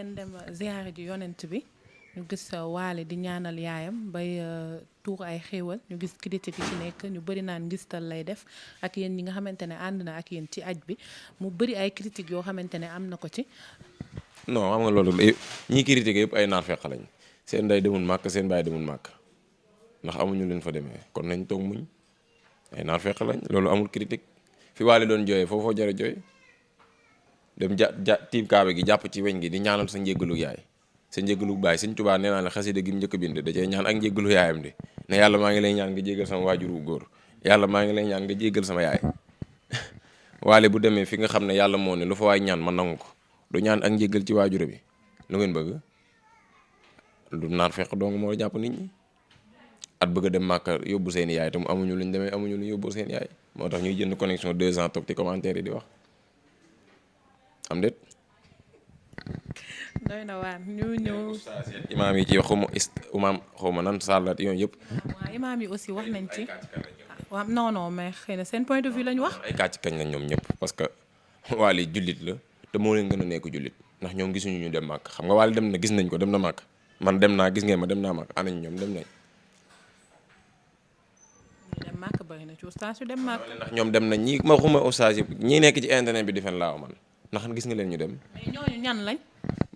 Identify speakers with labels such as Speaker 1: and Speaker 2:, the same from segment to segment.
Speaker 1: ngeen dem ziyaare ji yonent bi ñu gis waale di ñaanal yaayam bay tuur ay xéewal ñu gis critique yi ci nekk ñu bëri naan ngistal lay def ak yéen ñi nga xamante ne ànd na ak yéen ci aj bi mu bëri ay critique yoo xamante ne am na ko ci.
Speaker 2: non xam nga loolu ñii critique yëpp ay naafeq lañ seen ndey demul màkk seen baay demul màkk ndax amuñu leen fa demee kon nañ toog muñ ay naafeq lañ loolu amul critique fi waale doon jooyee foofoo jara jooy dem tiim kaaba gi jàpp ci weñ gi di ñaanal sa njéggalu yaay sa njéggalu baay Sëñ Tuubaa nee naa ne xasida gi mu njëkk a bind da cee ñaan ak njéggalu yaayam di ne yàlla maa ngi lay ñaan nga jéggal sama waajur wu góor yàlla maa ngi lay ñaan nga jéggal sama yaay waale bu demee fi nga xam ne yàlla moo ne lu fa waay ñaan ma nangu ko du ñaan ak njéggal ci waajur bi lu ngeen bëgg lu naar fekk dong moo jàpp nit ñi at bëgg a dem Màkka yóbbu seen yaay te mu amuñu luñ demee amuñu luñ yóbbu seen yaay moo tax ñuy jënd connexion 2 ans toog ci commentaire yi di wax am déet.
Speaker 1: doy na waar ñu ñëw.
Speaker 2: imaam yi ci wax xaw ma nan sàllat yooyu yëpp.
Speaker 1: waaw imaam yi aussi wax nañ ci. waaw non mais xëy na seen point de vue lañ wax.
Speaker 2: ay kàcc kañ lañ ñoom ñëpp parce que Wally jullit la te moo leen gën a nekk jullit ndax ñoom gisuñu ñu dem màkk xam nga Wally dem na gis nañ ko dem na màkk man dem naa gis ngeen ma dem naa màkk anañ ñoom dem nañ.
Speaker 1: ñu dem màkk bari na ci ustaas yu dem màkk.
Speaker 2: ndax ñoom dem nañ ñi ma xuma ustaas yi ñi nekk ci internet bi di fen laaw man ndax gis nga leen ñu dem.
Speaker 1: mais ñooñu ñan lañ.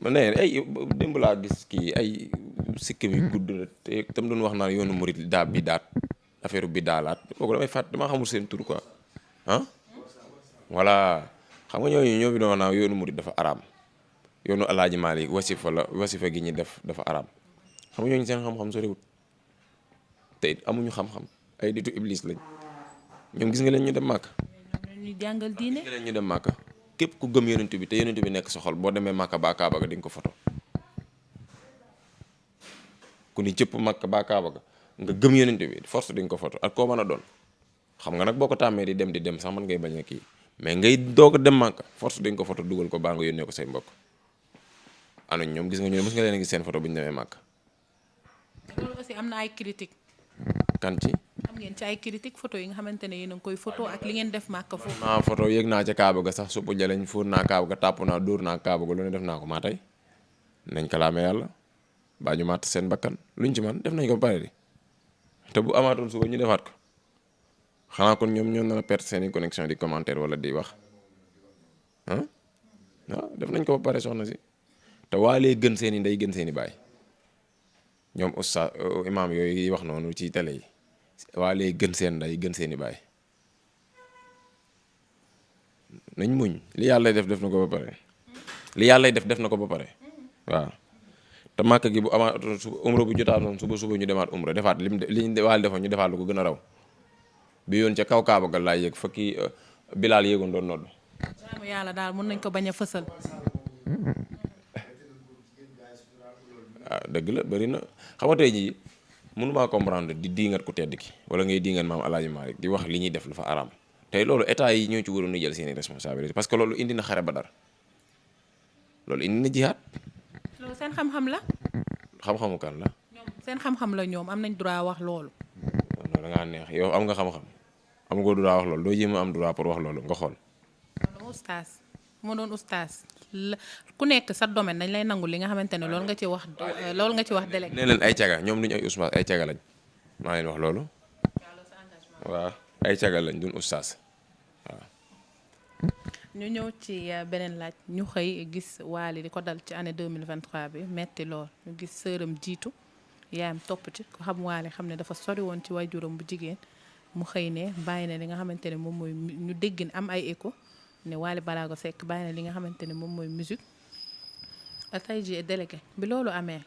Speaker 2: ma ne ay démb laa gis kii ay sikkim yu gudd na te tam doon wax naan yoonu murit daa bi daat affaire bi daalaat kooku damay fàtt damaa xamul seen tur quoi ah voilà xam nga ñooñu ñoo fi doon wax naan yoonu murit dafa araam yoonu alaaji Maalik wasifa gi ñi def dafa araam xam nga ñooñu seen xam-xam soriwut te it amuñu xam-xam ay ditu iblis lañ ñoom gis nga leen ñu dem màkk.
Speaker 1: ñu jàngal diine.
Speaker 2: gis nga leen ñu dem màkk képp ku gëm yonent bi te yonent bi nekk sa xol boo demee màkk ba kaaba ga di nga ko foto ku ni cëpp màkk ba kaaba ga nga gëm yonent bi force di nga ko foto ak koo mën a doon xam nga nag boo ko tàmmee di dem sax man ngay bañ a kii mais ngay doog a dem màkk force di nga ko foto dugal ko baa nga yónnee ko say mbokk anuñ ñoom gis nga ñu ne mos nga leen a gis seen foto bu ñu demee màkk.
Speaker 1: loolu aussi am na ay critique
Speaker 2: kan ci.
Speaker 1: am ngeen ci ay critique photo yi nga xamante ne yéen a ngi koy photo ak li ngeen def màkk foofu.
Speaker 2: naa photo yéeg naa ca kaaba ga sax supp jaleñ fóor naa kaaba ga tàpp naa dóor naa kaaba ga lu ne def naa ko maa tey nañ kalaame yàlla baa ñu màtt seen bakkan luñ ci man def nañ ko ba pare di te bu amaatoon suba ñu defaat ko xanaa kon ñoom ñoo na perte seeni connexion di commentaire wala di wax ah waaw def nañ ko ba pare soxna si te waalee gën seeni ndey gën seeni baay ñoom oustaz imaam yooyu wax noonu ci télé yi waalee gën seen ndey gën seeni baay nañ muñ li yàlla def na ko ba pare li yàlla def na ko ba pare waaw te màkk gi bu amaatoon suba umra bu jotaatoon suba ñu demaat umra defaat liñ waal defoon ñu defaat lu ko gën a raw bi yoon ca kaw kaaba ga laay yéeg fa kii bilaal yéegoon doon nodd
Speaker 1: jaamu yàlla daal mën nañ ko bañ a fësal.
Speaker 2: waaw dëgg la bëri na xam nga tey jii mënumaa comprendre di diingat ku tedd ki wala ngay diingat maam Alaaji Maalik di wax li ñuy def dafa araam tey loolu état yi ñoo ci waroon a jël seeni responsabilité parce que loolu indi na xare Badar loolu indi na jihaad.
Speaker 1: loolu seen xam-xam la.
Speaker 2: xam-xamu kan la.
Speaker 1: ñoom seen xam-xam la ñoom am nañ droit wax loolu.
Speaker 2: non da ngaa neex yow am nga xam-xam am nga droit wax loolu doo jéem a am droit pour wax loolu nga xool.
Speaker 1: loolu ustaas moo doon ustaas ku nekk sa domaine dañ lay nangu li nga xamante ne loolu nga ci wax délégué.
Speaker 2: nee leen ay caga ñoom duñu ay ustaas ay caga lañ maa leen wax loolu. waaw ay caga lañ duñ ustaas waaw.
Speaker 1: ñu ñëw ci beneen laaj ñu xëy gis Wally di ko dal ci année 2023 bi metti lool ñu gis sëram jiitu yaayam topp ci ko xam Wally xam ne dafa sori woon ci waajuram bu jigéen mu xëy ne bàyyi na li nga xamante ne moom mooy ñu dégg am ay écho ne Wally Ballago Seck bàyyi na li nga xamante ne moom mooy musique tey ji délégué bi loolu amee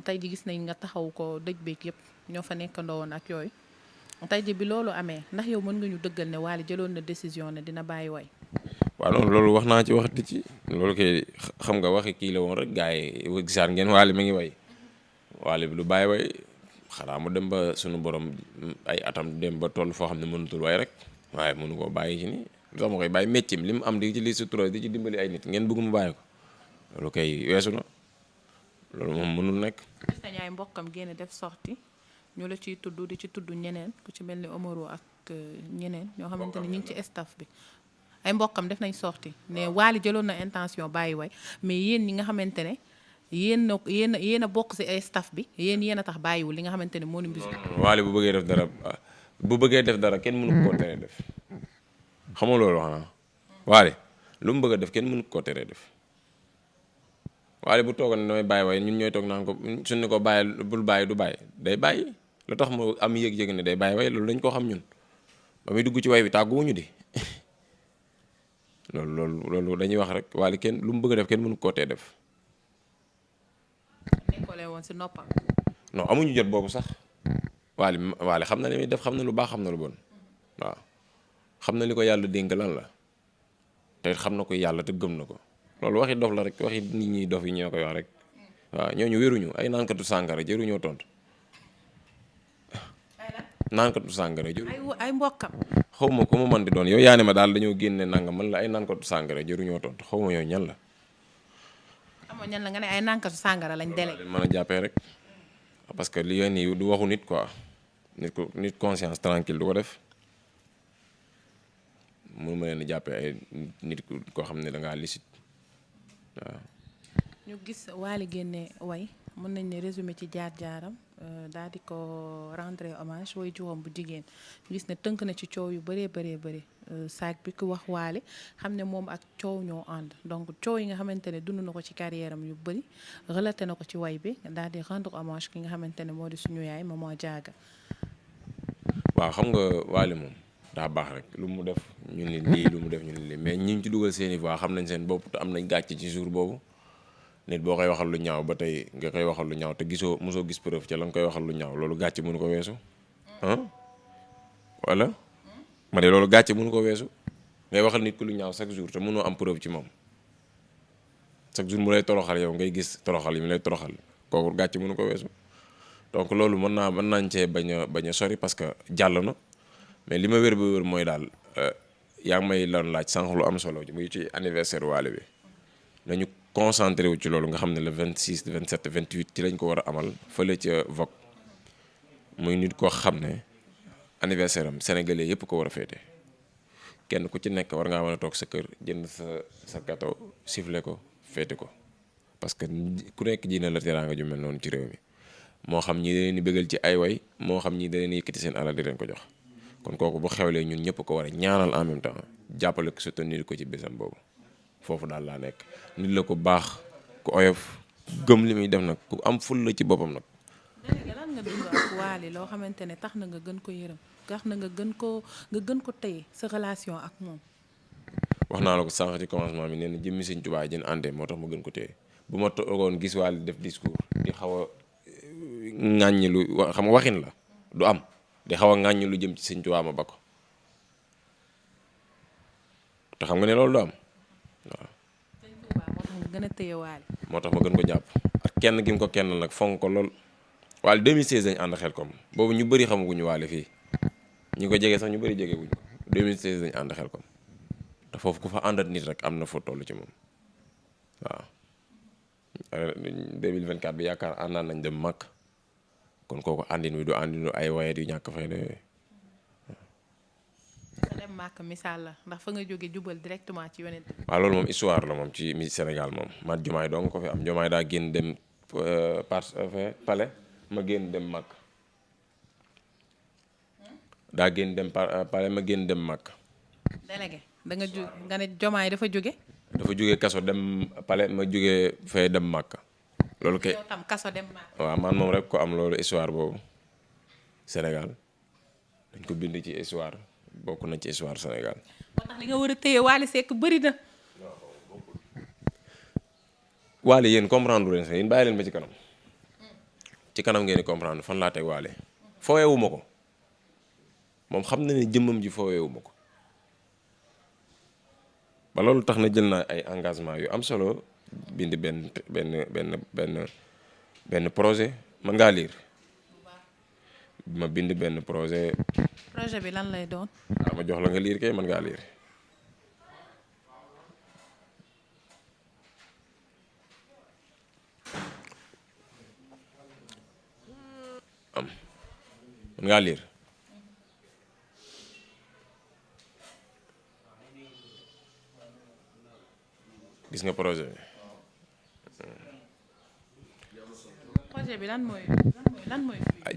Speaker 1: tey ji gis nañ nga taxaw ko dëj beeg yëpp ñoo fa nekkandoo woon ak yooyu tey ji bi loolu amee ndax yow mën nga ñu dëggal ne Wally jëloon na décision ne dina bàyyi way.
Speaker 2: waaw non loolu wax naa ci waxati ci loolu kay xam nga waxi kii la woon rek gars yi gisaan ngeen Wally mi ngi way Wally bi lu bàyyi way xanaa mu dem ba sunu borom ay atam dem ba toll foo xam ne mënutul way rek waaye mënu koo bàyyi ci nii lu tax ma koy bàyyi méccim li mu am di ci li sutura di ci dimbali ay nit ngeen bëgg mu bàyyi ko loolu kay weesu na loolu moom mënul nekk.
Speaker 1: gis nañu ay mbokkam génne def sorti ñu la ciy tudd di ci tudd ñeneen ku ci mel ni Omaro ak ñeneen ñoo xamante ne ñu ngi ci staff bi ay mbokkam def nañ sorti ne Wally jëloon na intention bàyyi way mais yéen ñi nga xamante ne yéen a bokk ci ay staff bi yéen a tax bàyyiwul li nga xamante ne moo ni musique.
Speaker 2: Wally bu bëggee def dara kenn mënu koo teree def xam nga loolu xanaa Wally lu mu bëgg a def kenn mënu koo teree def Wally bu toogoon ne damay bàyyi waaye ñun ñooy toog naan ko suñ ne ko bàyyi bul bàyyi du bàyyi day bàyyi lu tax mu am yëg-yëg ne day bàyyi waaye loolu dañ koo xam ñun ba muy dugg ci way bi tàgguwuñu di loolu dañuy wax rek Wally kenn lu mu bëgg a def kenn mënu koo tee def.
Speaker 1: nekkolee woon ci noppam.
Speaker 2: non amuñu jot boobu sax Wally xam na li muy def xam na lu baax xam na lu bon waaw xam na li ko yàlla dénk lan la te xam na ko yàlla te gëm na ko loolu waxi dof la rek waxi nit ñi dof yi ñoo koy wax rek waaw ñooñu wéruñu ay naankatu sàngara jëruñoo tontu naankatu sàngara jëru
Speaker 1: ay mbokkam.
Speaker 2: xaw ma ko mu man di doon yow yaa ne ma daal dañoo génne nangam man la ay naankatu sàngara jëruñoo tontu xaw ma yow ñan la.
Speaker 1: amoo ñan la nga ne ay naankatu sàngara lañ délégué.
Speaker 2: mën a jàppee rek parce que li ngeen nii du waxu nit quoi nit conscience tranquille du ko def mënu ma leen jàppee ay nit koo xam ne da ngaa licite waaw.
Speaker 1: ñu gis Wally génne way mën nañ ne résumé ci jaar-jaaram daal di ko rendre hommage way juróom bu jigéen ñu gis ne tënk na ci coow yu bëree bëri saak bi ku wax Wally xam ne moom ak coow ñoo ànd donc coow yi nga xamante ne dund na ko ci carrière am yu bëri relaté na ko ci way bi daal di rendre hommage ki nga xamante ne moo di suñu yaay Maman Diaga.
Speaker 2: waaw xam nga Wally moom daa baax rek lu mu def ñu ne lii lu mu def ñu ne lii mais ñi ci dugal seeni voix xam nañ seen bopp te am nañ gàcce ci jour boobu nit boo koy waxal lu ñaaw ba tey nga koy waxal lu ñaaw te mosoo gis preuve ca la nga koy waxal lu ñaaw loolu gàcce mënu ko weesu wala ma de loolu gàcce mënu ko weesu ngay waxal nit ku lu ñaaw chaque jour te mënoo am preuve ci moom chaque jour mu lay toroxal yow ngay gis toroxal yi mu lay toroxal kooku gàcce mënu ko weesu donc loolu mën nañ cee bañ a sori parce que jàll na mais li ma wér ba wér mooy daal yaa ngi may lan laaj sànq lu am solo muy ci anniversaire Wally bi nañu concentré wu ci loolu nga xam ne le 26 27 28 ci lañ ko war a amal fële ca Vogue muy nit koo xam ne anniversaire am sénégalais yëpp ko war a féete kenn ku ci nekk war ngaa mën a toog sa kër jënd sa gâteau sifflé ko féete ko parce que ku nekk ji na la teraanga ju mel noonu ci réew mi moo xam ñi da leen di bëggal ci ay way moo xam ñi da leen di yëkkati seen alal di leen ko jox kon kooku bu xewlee ñun ñëpp ko war a ñaanal en même temps jàppale ko soutenir ko ci bésam boobu foofu daal laa nekk nit la ko baax ku oyof gëm li muy def nag ku am ful la ci boppam nag.
Speaker 1: léegi lan nga dund ak Wally loo xamante ne tax na nga gën ko yërëm tax na nga gën ko téye sa relation ak moom.
Speaker 2: wax naa la ko sànq ci commencement bi nee na jëmmi Sëñ Tuubaa jën àndee moo tax ma gën ko téye bu ma toogoon gis Wally def discours di xaw a ŋàññi lu xam nga waxin la du am di xaw a ŋàññi lu jëm ci Sëñ Tuubaa ma ba ko te xam nga ne loolu du am waaw.
Speaker 1: Sëñ Tuubaa moo tax nga gën a téye Wally.
Speaker 2: moo tax ma gën ko jàpp ak kenn gi mu ko kenn nag fonk ko lool Wally 2016 dañ ànd xel kom boobu ñu bëri xamaguñu Wally fii ñi ko jege sax ñu bëri jege guñ ko 2016 dañ ànd xel kom te foofu ku fa àndat nit rek am na foo toll ci moom waaw 2024 bi yaakaar àndaan nañ dem màkk kon kooku àndin wi du àndinu ay wayet yu ñàkk fay yooyu
Speaker 1: sa dem màkk misaal la ndax fa nga jóge jubal directement ci yonent bi.
Speaker 2: waaw loolu moom histoire la moom ci Sénégal moom mat Jomaay doo nga ko fi am Jomaay daa génn dem palais ma génn dem màkk daa génn dem palais ma génn dem màkk.
Speaker 1: délégué da nga jóg nga ne Jomaay dafa jóge.
Speaker 2: dafa jóge kaso dem palais ma jóge fee dem màkk. loolu kay
Speaker 1: yow tam kaso dem màkk.
Speaker 2: waaw man moom rek ko am loolu histoire boobu Sénégal dañ ko bind ci histoire bokk na ci histoire Sénégal.
Speaker 1: moo tax li nga war a téye Wally Seck bëri na.
Speaker 2: Wally yéen comprendre leen sax yéen bàyyi leen ba ci kanam ngeen di comprendre fan laa teg Wally fooweewu ma ko moom xam na ne jëmmam ji fooweewu ma ko ba loolu tax na jël naa ay engagement yu am solo bind benn projet mën ngaa lire ma bind benn projet.
Speaker 1: projet bi lan lay doon.
Speaker 2: waaw ma jox la nga lire kay mën ngaa lire. mën ngaa lire gis nga projet bi.
Speaker 1: projet bi lan mooy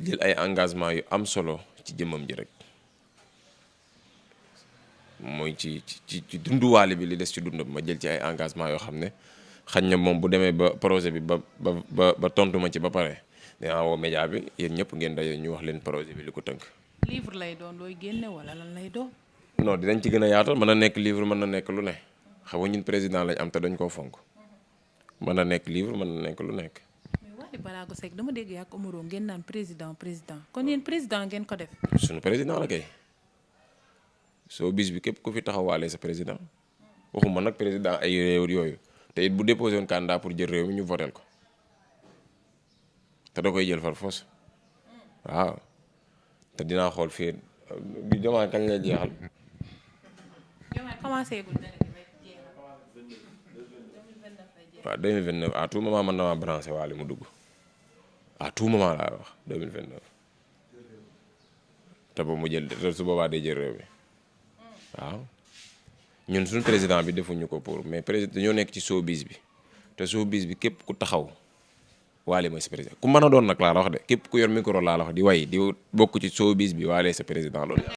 Speaker 2: jël ay engagement yu am solo ci jëmmam ji rek mooy ci dunduwaale bi li des ci dundam ma jël ci ay engagement yoo xam ne xañ na moom bu demee ba projet bi ba tontu ma ci ba pare dinaa woo média bi yéen ñëpp ngeen daje ñu wax leen projet bi li ko tënk.
Speaker 1: livre lay doon looy génne wala lan lay doon.
Speaker 2: non dinañ ci gën a yaatal mën na nekk livre mën na nekk lu ne xam nga ñun président lañ am te dañ koo fonk mën na nekk livre mën na nekk lu nekk.
Speaker 1: mais Wally Ballago Seck dama dégg ak Omaro ngeen naan président kon yéen président ngeen ko def.
Speaker 2: suñu président la kay soo bis bi képp ku fi taxawaale sa président waxuma nag président ay réew yooyu te it bu déposé woon candidat pour jël réew mi ñu votel ko te da koy jël far fos waaw te dinaa xool fii bi Diomaye kañ lay jeexal.
Speaker 1: Diomaye commencé gul dara
Speaker 2: waaw 2029 à tout moment man damaa branché Wally mu dugg à tout moment laa wax 2029 te ba mu jël te su boobaa day jël réew mi waaw ñun suñu président bi defuñu ko pour mais président dañoo nekk ci showbiz bi te showbiz bi képp ku taxaw Wally mooy sa président ku mën a doon nag laa la wax de képp ku yor micro laa la wax di way di bokk ci showbiz bi Wally sa président loolu.